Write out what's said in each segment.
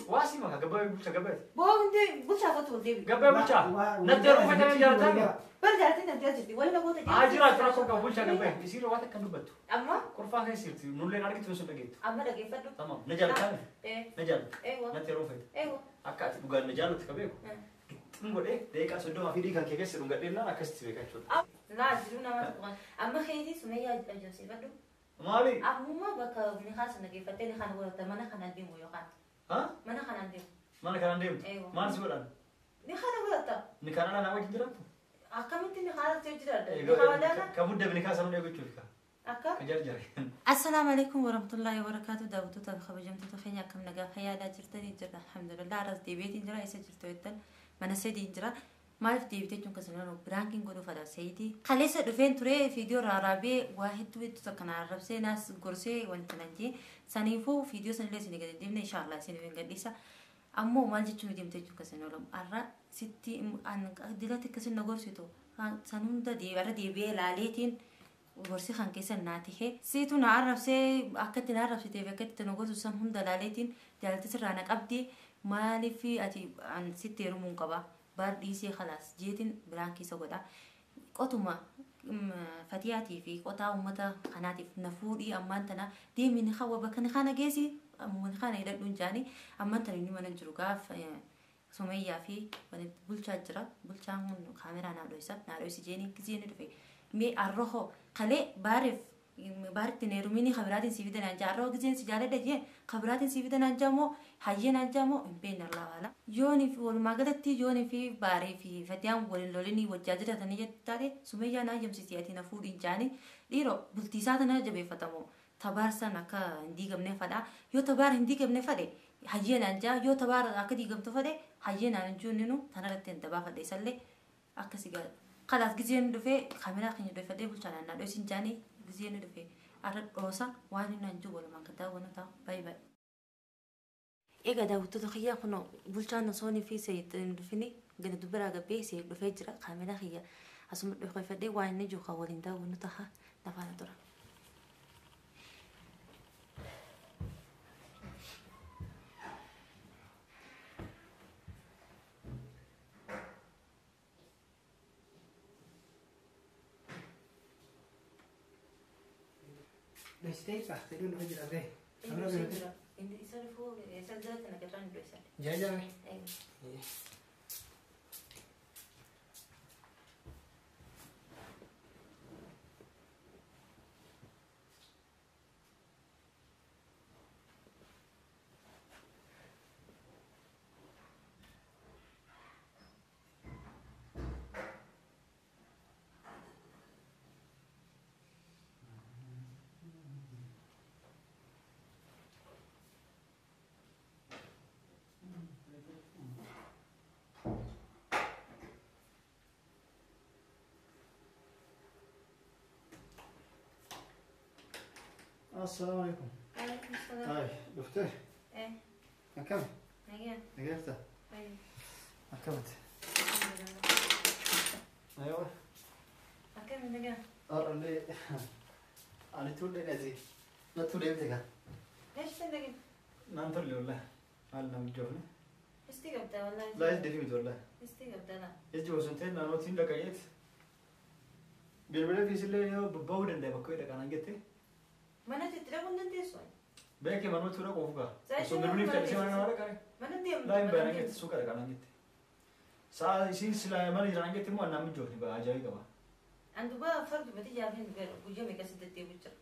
Waasi maka gabbaa bulcha gabbaati. Boo hundi bulchaa kootu wal deebi. Gabbaa bulcha. Natti yeroo uffatanii jaallatami. Bar jaalatiin natti jirti. Wali na goota Haa jiraatu rakkoo qabu bulchaa gabbaa. Isiirra waan akka dubbattu. Amma Qorfaa keessa jirti. Nulleen argitu sun dhageettu. amma dhageeffadhu. Tamam. Na jaallatami. Ee Na jaallatta. eewa Natti yeroo uffate. eewa. Akka ati dhugaan na jaallattu ka beeku. Gixxin godhee daqiiqaa 30 fi dhiigan kee keessa dhungadheennaan akkasitti beeka jechuudha. Laa jiruu nama tokko. Amma keetii sumayyaa ajaa'ibsiifadhu. Maali? Ammuma bakka ni haasa dhageeffattee ni kana godhatta mana kanaan deemu yookaan Haa? mana kanaan deemu. Mana kanaan deemtu? Eewa. Maal si godhan? Ni kana godhatta. Ni kanaan anaa wajjin jiraattu? Akkamitti ni haala ta'e jiraadha? Ni haala Ka mudda ni kaasan hunda eeggachuuf ka. akka. Ka jarjare. Assalaamu alaikum warahmatullahi wabarakatuh. Daawwattoota fi kabajamtoota keenya akkam nagaa fayyaadhaa jirtanii jirra. Alhamdulillah aras deebiitiin jira isa jirtu jettan mana sadiin jira. Maaliif deebitee jechuun kan sana biraankiin godhuu fadha sayidii. Kaleessa dhufeen ture viidiyoo raaraabee waa hedduu hedduu takka na arrabsee naas gorsee wanta nan jee saniifuu viidiyoo sanillee isin gadi deemne inshaallah isin hin gadhiisa. Ammoo maal jechuun deemtee jechuun kan sana oolamu har'a sitti dilatti akkasin na gorsitu san hunda irra deebi'ee laaleetiin gorsi kan keessa naa tahee siitu na arrabsee akka itti na arrabsitee fi akka itti na gorsu san hunda laaleetiin jaalatti sirraa na qabdi maaliif ati sitti heerumuu hin qaba baar dhiisee khalaas jeetiin biraan keessa godha qotuma fatiyaatii fi qotaa uummata kanaatiif na fuudhii ammaan tana deemi ni hawa bakka ni kana geessi ni kana hidhadhuun jaanii ammaan tana inni mana jiru gaaf sumayyaa fi bulchaa jira bulchaan kun kaameraa naa dhoysa naa dhoysi jeeni gizee ni dhufe mee arroho kalee baariif baaritti neerumini kabiraatiin si fidan anja arroho gizeen si jaaladha jee kabiraatiin si fidan anja moo hayyeen anja moo hin beekne allah waala yooni fi walumaa galatti yooni fi baarii fi fatiyaan waliin lolinii wajjaa jiratanii jettaate sumayyaa naa jamsiti ati na fuudhin jaani dhiiroo bultiisaa tana jabeeffatamoo tabaarsan akka hin diigamne fadha yoo tabaar hin diigamne fadhe hayyeen anja yoo tabaar akka diigamtu fadhe hayyeen aan juuninu tanarratti hin dabaafadhe isallee akkasi gaala. خلاص جزين دفع خميرة خني دفع ده بلشان أنا دوسين جاني جزين دفع أرد روسا واني نانجو ولا ما كده وانا تا باي باي. إيه قد وتو تخيا خنو بلشان نصوني في سيد دفني قد دبرا قبي سيد دفع جرا خميرة خيا أسمع دفع ده واني جو خولين ده وانا تها نفعنا ترى. Dhoysitee sa'aatii dhufa jira ree. Inni isa dhufuu isa jalatti na gataan dhoysan. Jaa jaa. السلام عليكم. وعليكم السلام. هاي دكتور. ايه. كم؟ نجا. نجا ايوه. كمت. ايوه. كم نجا؟ اللي انا تقول لي نازي لا تقول لي امتى ليش تنجا؟ ما انطر لي والله. انا مجوفني. استيقظت والله. لا يدري والله. استيقظت انا. يجي وسنتين انا وتين لك ايت. bilbila fiisillee yoo babba'uu danda'a bakka hidha kanaan jette. Mana itti dhaquun dandeessu. Beekee manumatti dhaquu of ga'a. Osoo bilbilli fi mana nama dhaqare. Mana deemtu. Laa hin bayan jette suuqa dhaqanaan jette. Sa'a isiin silaa mana jiraan jette immoo annaan mijoofni ba'a ajaa'ib qaba. An duba fardu mati jaafin guyyaa meeqa si deddeebi'u jira.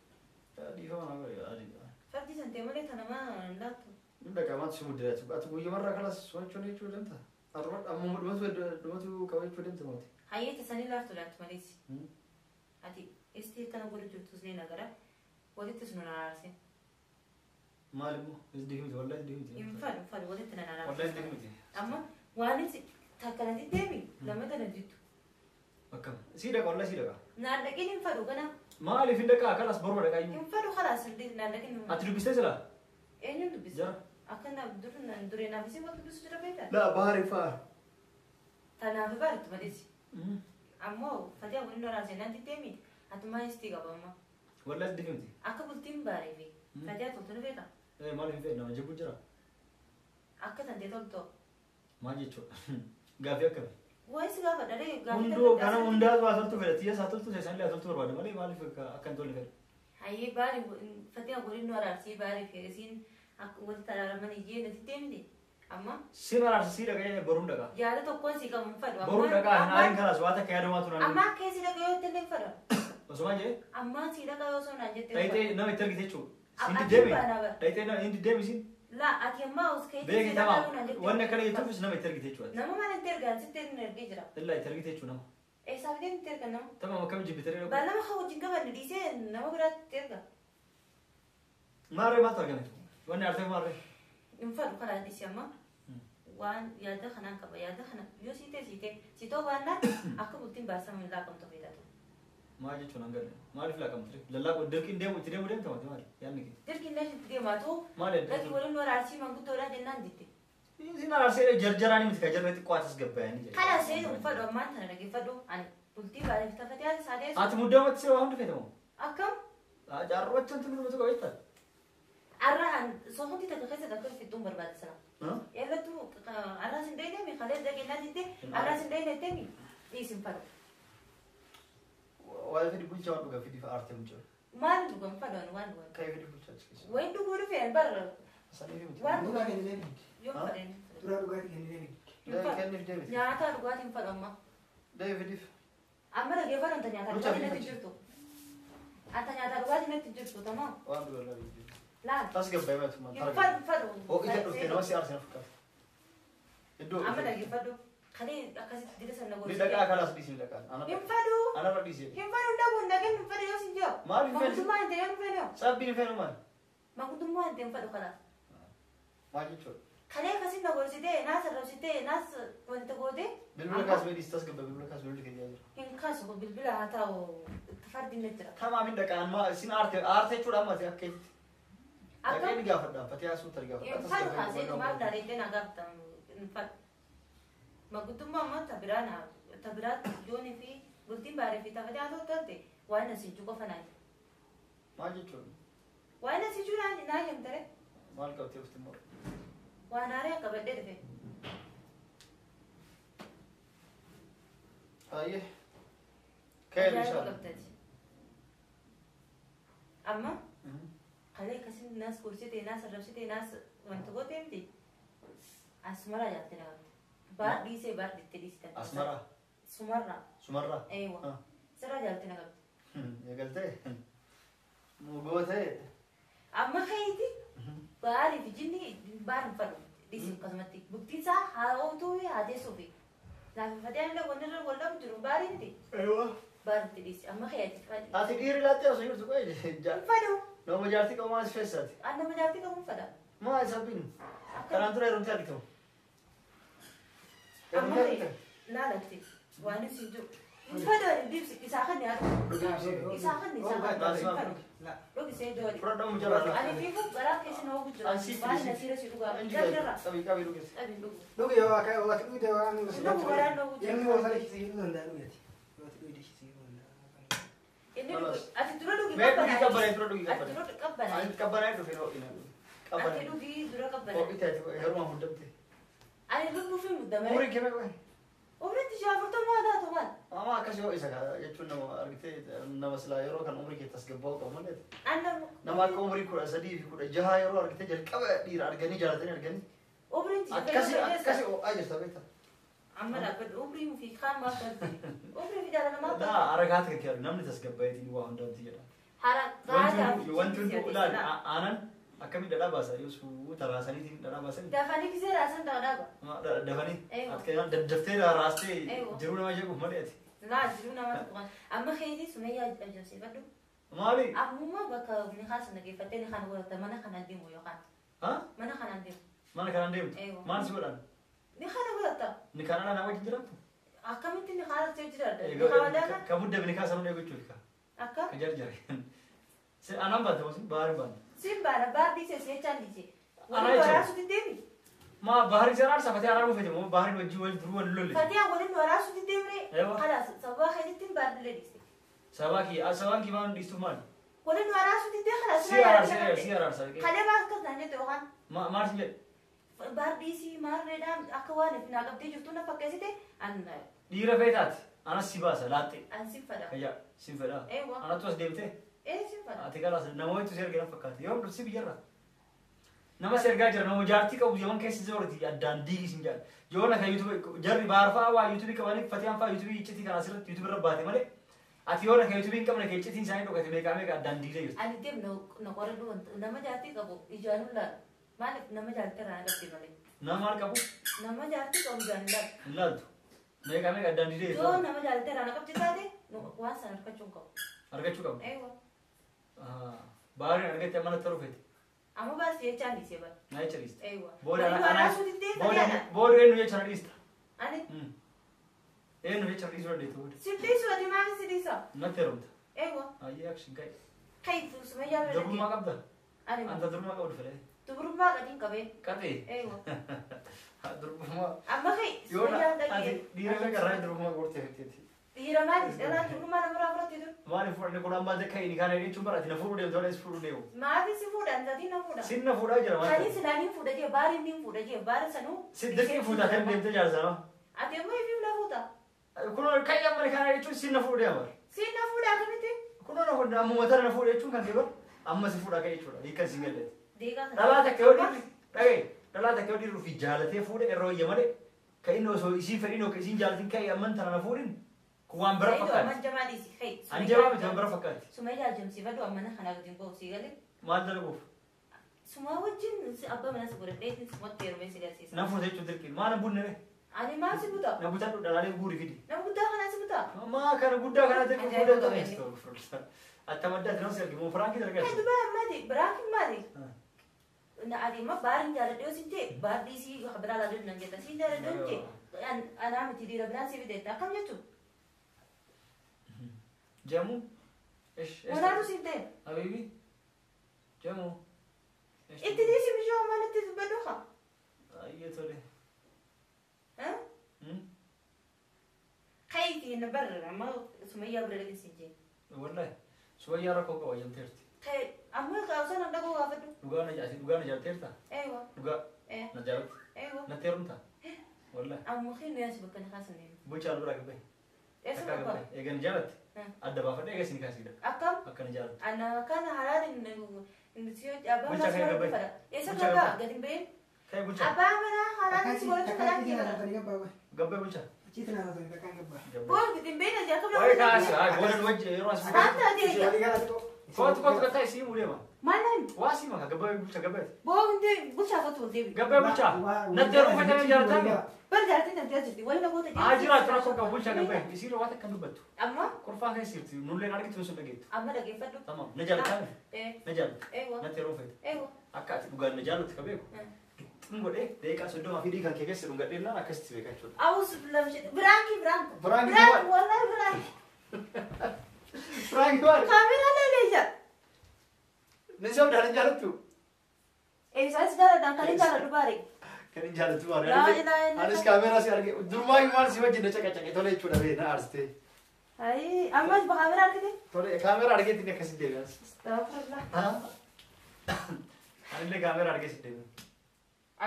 Dhiifama nama adiidha. Fardi san ta'e malee tana maa hin laattu. Inni dhaqamaan si muddiraatu. Ati guyyaa kalas sochoon jechuu deemta. Amma dhumatu qabachuu deemta mooti. Hayyee tasanii laaftu laattu malees. Ati istii kana godhu jirtus ni nagara. Walitti sun araarse. Maal immoo isdii miti wallahi isdii miti. Hin fadhu fadhu walitti nan araarse. Wallahi isdii miti. Amma waan itti takka natti deemi lama tana jittu. Akkam sii dhaqa wallahi sii dhaqa. Naan dhaqin hin fadhu kana. Maaliif hin dhaqaa kalas boruma dhaqaa iyyuu. Hin fadhu kalaas naan dhaqin. Ati dubbistee silaa? Eenyuun dubbiste? Jara. Akka duree naaf isin wal dubbisu jira beektaa? Laa baari faa. Tanaaf baaritti malees. Ammoo fadii waliin araarse naan deemi ati maa istii qaba amma. Wallahi isdii miti. Akka bultiin baaree fi fadii toltu ni beekaa? Maaliif hin fe'e nama jibbu jira. Akka tantee toltoo. Maal jechuudha? Gaaffii akkamii? Waa'ee si gaafa dharee gaaffii Hunduu kana hundaa waa toltu fedha. Xiyya isaa toltu isaan illee toltu barbaada malee maaliif akka hin tolle fedha? Hayyee baari fatiin waliin nu araarsii baari fi isiin akka walitti araaraman iyyee natti deemne. Amma Sin araarsa sii dhaqee boruun dhaqaa. yaada tokkoon si qabu hin fedhu. Boruun dhaqaa hin aariin kanaas waa takka yaadamaa turan. Amma akka si dhaqee yoo illee hin fedhu. Osoo maal jedhee? Amma si dhaqaa yoo osoo naan jettee hin Dhayitee nama itti argite jechuudha. Siin Ati diddeemi. baanaa bara. Dhayitee nama hin diddeemi siin. Laa ati ammaa os keetii Beeki si dhaqaa yoo naan tamaam. jettee. Wanni akkana jettuufis nama itti argite jechuudha. Nama mana itti ergaan sitti hin ergee jira. Illaa itti argite jechuudha nama. Eessaaf deemti itti ergan nama? Tamaam akkam jibbitee dhaqu. Baallama haa wajjin qabanne dhiisee nama biraatti itti erga. Maarree maaltu argame? Wanni aartee maarree? Hin fedhu karaa dhiisee amma. Waan yaada kanaan qaba yaada kana yoo siitee siitee siitoo baannaan akka bultiin baasama hin laaqamtu fayyadatu. Maal jechuun hangalle? Maaliif laaqamtu? Lallaaqu dirqiin deemu itti deemu deemta maali? Yaadni kee. Dirqiin illee itti deemaatu Maal dhaqi waliin nu araarsii manguddoodhaa jennaan jetti. Isin araarsee jarjaraan miti ka jarra xiqqoo atis gabbayanii jedhe. Karaa seetu hin fedhu ammaan tana dhaggeeffadhu ani bultii baaleef tafatee haati isaa deessu. Ati muddamatti see waa hundi feetamu. Akkam Jaarrocha wanti hundumatu qabeetta. arra an soofti takka keessa takka fixuun barbaachisana. Eellattu arraas hin dheeyneemi kalee dhaqeenyaa jettee arraas hin dheeynettemi dhiis hin fedhu. Waa'ee fedhi bulchaa waan dhugaa fedhi aartee bulchaa. Maal dhugan fedhu ani waan dhugan. Ka'ee fedhi bulchaa achi keessa. Wayin dhuguu dhufe ani bara Sanii fi miti. waan Dhugaa kenninee miti. yoo fedhan. Dura dhugaatii kenninee miti. Kenniif deebite. Nyaata dhugaatiin fedhu amma. Deebi fidiif. Amma dhaggeeffadhu anta nyaataa Bulchaa dhugaatiin natti fi jirtu. Anta nyaataa dhugaatiin natti jirtu tamaa. Waan dhugaa laabii. Laal. Tas gabbayee maatu maal Hin fedhu fedhu. Ho'ite dhuftee nama si aarsina fakkaata. Iddoo Amma dhaggeeffadhu. Kalee akkasitti dila sana Ni gorsitee. dhaqaa kalaas dhiisi ni dhaqaa. Hin fedhu. Anarra dhiisi. Hin fedhu dhabuun dhageen hin fedhu yoo sin jiru. Maal hin fedhu? Mangudummaa hin ta'e hin fedhu. Sabbiin hin fedhu maal? Mangudummaa hin ta'e hin fedhu kanaaf. Maal jechuudha? Kalee akkasitti na gorsitee naas arrabsitee naas wanta gootee. Bilbila kaas mee dhiisi tas gabba bilbila kaas bilbilli kee jira. Hin kaasu bilbila haa ta'u fardi na jira. Tamaam hin dhaqaan maa isin aarte aarte jechuudha amma ati akka itti. Akka Dhaqee ni gaafadha fatee asuu tari gaafadha. hin fedhu kaasee maal daarettee na gaafatan hin fedhu. Mangudummaa ammoo ta biraa na ta biraa yoonii fi bultiin baaree fi tafatee haa ta'u taate waan asii jiru qofa naa Maal jechuudha? Waan asii jiru naa himtare Maal qabtee ufti immoo? waan haaree qabadhee dhufe. Baay'ee. Ka'ee Ajaa'iba bishaan. qabdati. Amma kalee akkasiin naas gorsitee naas arrabsitee naas wanta gootee miti asumarraa jaatte na qabde. Baar dhiisee baar dhiittee dhiisite. Asmaraa. Sumarraa. Sumarraa. Eewa. Sirraa jaatte na qabde. Eegaltee. Mugootee. Amma keeti baarii fi jinni baar hin fedhu dhiisi akkasumatti. Bultiin isaa haa ootuu haa teessuufi. Lafa fatee illee wanni irra wal dhabu jiru baarii miti. Eewa. Baar itti dhiisi. Amma keeti fedhi. Ati dhiirri laattee osoo jirtu qo'ee Hin fedhu. Nama jaartii qabu maal si feessaati? An nama jaartii qabu hin fedha. Maal sabbiin? Kanaan dura heerumtee argitamu. Amma laalatti waan isin jiru. Hin fedhu ani dhiibsi isaa kan yaadu. Isaa kan isaa kan hin fedhu. Dhogisee jooli. Fudhadhamu jala. Ani fiifu garaa keessa na ogu jira. An siif Waan dhiisi. nasiira si dhugaa. Jarjarra. Qabii qabii dhugeessi. Qabi dhugu. Dhugi yoo akka yoo ati dhugde waan Dhugu garaan dhugu jira. Inni yoo sana si hidhuu danda'a dhugati. Yoo ati dhugde si hidhuu danda'a. Inni dhugu. Ati dura dhugi Mee dhugi qabbanee dura dhugi Ati qabbanee. dura qabbanaa. Ani qabbanee dhufe ho'ina. Ati Qabbanee. dhugi dura qabbanaa. Ho'ite ati heerumaa muddamte. Ani lubbuu fi muddamee. Umriin kee meeqa? Umriin tishee afurtamaa taatu maal? Amma akkasii ho'isa jechuun nama argitee nama silaa yeroo kan umrii kee tasgabbaa'uu qabu malee. An nama. Nama akka umrii 13 fi 16 yeroo argitee jalqaba dhiira arganii jaalatanii arganii. Umriin tishee Akkasii akkasii ho'aa jirta beektaa. Amma dhaabbadhu umrii fi kaan maaf galti. Umrii fi jaalala maaf Daa galti. aragaata kee namni tasgabbaa'eetiin waa hundaatti jedha. Hara gaadaa. Wanti hundi ilaali aanan akkamiin dhadhaa baasa yoo suuta raasaniitiin dhadhaa baasanii. Dafanii gisee raasan dhadhaa ba. Dafanii Eewa. ati kan daddaftee raastee Eewa. jiruu nama jeequuf malee ati. Laa jiruu nama tokko. Amma keetii sumayyaa ajaa'ibsiifadhu. Maali? Ammuma bakka ni kaasa nageeffattee ni kana godhatta mana kanaan deemu yookaan Ha? mana kanaan deemu. Mana kanaan deemtu? Eewa. Maal si godhan? Ni kana godhatta. Ni kanaan ana wajjin jiraattu? Akkamitti ni kaasa ta'e jiraadha. Ni kaawwadaana Ka mudda ni kaasa nu eeggachuuf ka. akka Ka jarjare. Si anaan baate moo si baariin baate? siin baara baar dhiisee si jechaan dhiise. Anaa Waliin jechuun. waraasuu diddeemi. Ma baharin seera arsa fatee araaruu fete moo baharin wajjin wal duruu wal lolle. Fatee waliin waraasuu diddeemree. Eewa. Kalaas sababa keetitti baardilee dhiiste. Sabaa kii sabaan kii maan dhiistuuf maali? Waliin waraasuu diddee kalaas. Si araarsa si araarsa. Kalee baas akkas naan jette yookaan Maal si jedhe? Baardiisii maarreedhaan akka waan itti naa qabdee jirtu na fakkeessite an. Dhiira feetaati. Anas si baasa laaxxee. An sin fedha. Ayyaa sin fedha. Eewwa. Anattu as deemtee. Ee sin fedha. Ati galaas namoonni si ergan fakkaate. Yoo dhufsi biyyarra. Nama si ergaa jira nama jaartii qabu yeman keessa zoorti addaan diigi sin jaal. Yoo na kan yuutuubii jarri baarfaa waa yuutuubii qabanii fatiyaan faa yuutuubii iccitii kana asirratti yuutuubii irra baate malee. Ati yoo na kan yuutuubii hin qabne kan iccitiin isaanii dhokate meeqaa meeqa addaan diigee jirti. Ani deem na qoradhu nama jaartii qabu ijaanuu laalu. Maaliif nama jaartii irraa qabdi malee. Nama maal qabu? Nama jaartii qabu ijaanuu laalu. Hin laaltu. Meeqaa meeqa addaan diigee jirti. Yoo nama jaartii irraa qabdi taate waan sana argachuu hin qabu. Argachuu qabu. Eewwa. Baariin argatte amma natti rufeeti. Amma baasi jechaan dhiisee bara. Na jecha dhiiste. Eewwa. Booda Booda booda eenyu jecha na dhiista. Ani. Eenyu jecha dhiisuu dandeetta booda. Si dhiisu ati maal si dhiisa? Natti heerumta. Eewwa. Ayyee akshin ka'e. Kai sumayyaa bira. Durbummaa qabda? Ani. Anta durbummaa qabdu fedhe. Durbummaa qadiin qabee. Qaxee. Eewwa. Durbummaa. Amma kai Yoo sumayyaa ati dhagee. dhiira meeqa irraa durbummaa gortee fitteeti. Dhiira maali? Dhalaa durbummaa namarraa fudhatte dur. Maaliif fudhanne kun amma akka inni kana jechuun bara ati na fuudhuu deemtu malee si fuudhuu deemu. Maafi si fuudha antatii na fuudha. Sin na fuudhaa jira maal Kani ta'e? silaaniin fuudha jee baariin niin fuudha jee baari sanuu. Si dirqii fuutaa kan deemte jaarsa nama. Ati ammoo ifiif na fuuta. Kun kai amma kana jechuun sin na fuudhuu deema. Si na fuudha akkamitti? Kun na fuudhaa amma matara na fuudhu jechuun kan kee bar amma si fuudhaa ka'e jechuudha hiikkan si galle. Deegaa kana. Dhalaa takka yoo dhiirri dhagaye dhalaa takka yoo dhiirri ofii jaalatee fuudhe irra wayya malee kan inni osoo isiin fedhiin yookaan isiin jaalatin ka'e amman tana na fuudhin kun waan bira fakkaatti. Amma jamaa dhiisi. Hey. An jamaa miti waan bira fakkaatti. Sumayyaa ajamsiifadhu amma na kanaa gadi hin ba'u sii galee. Maal dalaguuf? Sumaa wajjin abbaa mana si godhadhee sumatti heerumee si garsiisa. Na fuute jechuun dirqii maal bunne ree? Ani maal si buta? Na butadhu dhalaalee guurii fidi. Nama guddaa kanaa si buta? Maa kana guddaa kana dirqii Ajaa'iba fuudhee qabeenya. ta'e. Atta maddaati nama si argimu firaanki Hey dargaasi. dubara maali? Biraakin maali? Na ati amma baariin jaaladhe yoo siin jee baar dhiisii biraa laaluu nan jetta siin jaaladhe yoo jee anaa miti dhiira biraan si fidetta akkam jechuun? Jamu. Ish. Walaatu siin ta'e. Habibi. Jamu. Itti dhiisi bishoo maal itti dubbadhu haa? Ayyee tole. Kayti na barra amma sumayyaa bira dhaqin siin jee. Wallahi. Sumayyaa rakkoo qaba jamteerti. Kay amma kaawsan an dhagoo gaafadhu. Dhugaa na jaati dhugaa na jaalteerta. Eewa. Dhugaa. Ee. Na jaalatti. Eewa. Natti heerumta. Wallahi. Amma kinu yaasi bakka na kaasanii. Bulchaan bira gabbee. Eessa bakka? Eegan jaalatti. Adda baafadhe eega isin kaasiidha. Akkam? Akka na jaalatti. Ana kana halaalin si abbaa Bulchaa manaa kee si gabbee. fedha. Eessa Bulchaa bakka gabbee. gadi hin bahin? Ka'e bulchaa. Abbaa manaa halaalin si godhachuu fedhaan kee bara. Gabbee bulchaa. Boo gadi hin bahin asii akkam Waa'ee kaasa booda wajji yeroo as Maal taatee eega? Kootu kootu kattaa isii mudeema. Maal naan? Waa sii maka gabbee bulchaa gabbee. Boo hundi bulchaa kootu ol deebi. Gabbee bulchaa. Natti yeroo uffatanii jaallatanii. Bar jaalatiin natti jirti. Wayii nagoota Haa jiraatu rakkoo qabu bulchaa gabbee. Isiin waan akka dubbattu. Amma Kurfaa keessa jirti. Nulleen argitu sun dhageettu. amma dhageeffadhu. Tamam. Na jaallatanii. Ee Na jaallatta. eewa Natti yeroo uffate. eewa. Akka ati dhugaan na jaallattu ka beeku. Gixxin godhee daqiiqaa 30 fi kan kee keessa dhungadheennaan akkasitti beeka jechuudha. Awus bilamshi biraanki biraanki. Biraanki Biraanki wallahi biraanki. Firaanki maali? Kaameraa laalee jira. Ni sobdaan hin jaalattu? Eessas jaaladhaan kan hin jaaladhu baare. Kan hin jaalattu maali? Laa ilaaha illallah. Anis kaameraa si arge durumaa maal si wajjin na caqacaqe tole jechuudha bee na aarsite. Ayi amma kaameraa argite? Tole kaameraa argeetti inni akkasitti deebi'as. Astaghfirullah. Anillee kaameraa argee si deebi'e.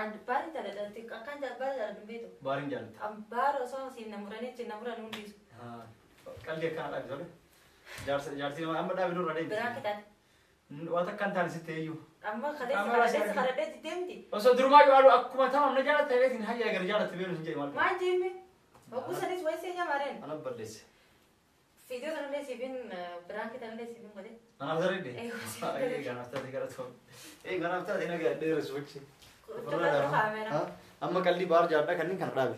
An baari jaaladha akkan baari jaaladhu beektu. Baariin jaalatta. An baara osoo siin namuranii achi namuranii hundisu. Qalbii akkana dhaabi tole. Jaarsi nama amma dhaabi nurra deemti. Biraanki taate. Waan takka hin taane sitti eeyyuu. Amma Kaameraa si kaleessa argite. kadhadhee deemti. Osoo durumaa yoo alu akkuma tamam na jaalatta jedheetiin hayya gara jaalatte beenu hin jedhe maal Maal jeemme? Hogguu sanis wayii seenya maareen. Ana balleesse. Fiidiyoo sanallee siifin biraanki tanallee siifin godhe. Anaaf tareedde. Eeyyuu, siif tareedde. Eegaa anaaf taate gara ta'u. Eegaa anaaf taate nagaa dheeressu wajji. Tolaa kaameraa. Amma qalbii baar jaadhaa kanneen kana dhaabi.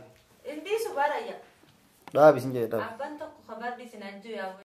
Indiisu baarayya. Dhaabi sin jedhe dhaabi. Abbaan tokko kabardi sinaan jiru yaa